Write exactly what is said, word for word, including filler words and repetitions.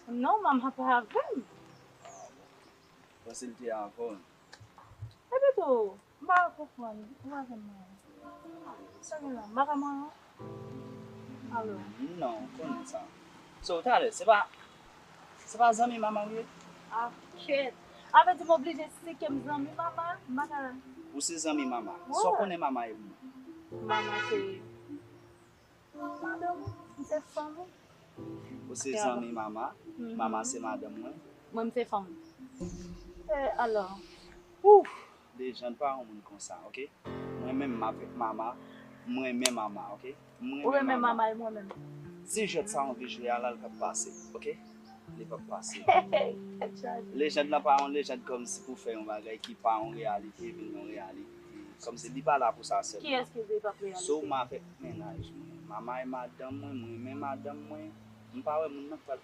Non, manman pa avè m. Panse l te avè w. Epi tou, m pa konprann. Ou pa janm manyen. Sa gen la, m pa ka manyen w? Alo. Non, ou konnen sa. So, talè, se pa, se pa zanmi manman w ye? Ah, kèt. Avè di m oblije sike m zanmi manman, m pa ka. Ou se zanmi manman. Sa w konnen manman ye pou mwen? Manman se madanm, m se fanmi. Ou se zanmi manman, manman se madanm mwen. Mwen, m se fanmi. E alò? Ouf! Lejand pa yon moun konsa, oke? Mwen menm m avèk manman, m renmen manman, oke? M Ou renmen manman e mwen menm. Si jwèt sa w anvi jwe a la, l p ap pase, oke? Li p ap pase. Tèt chaje. Lejand lan pa yon lejand kòmsi pou fè yon bagay ki pa yon reyalite vin yon reyalite. Kòmsi li pa la pou sa sèlman. Kiyès ki di l p ap reyalite? So m avèk mennaj mwen. Manman e madanm mwen, m renmen madanm mwen. M pa wè moun nan k pral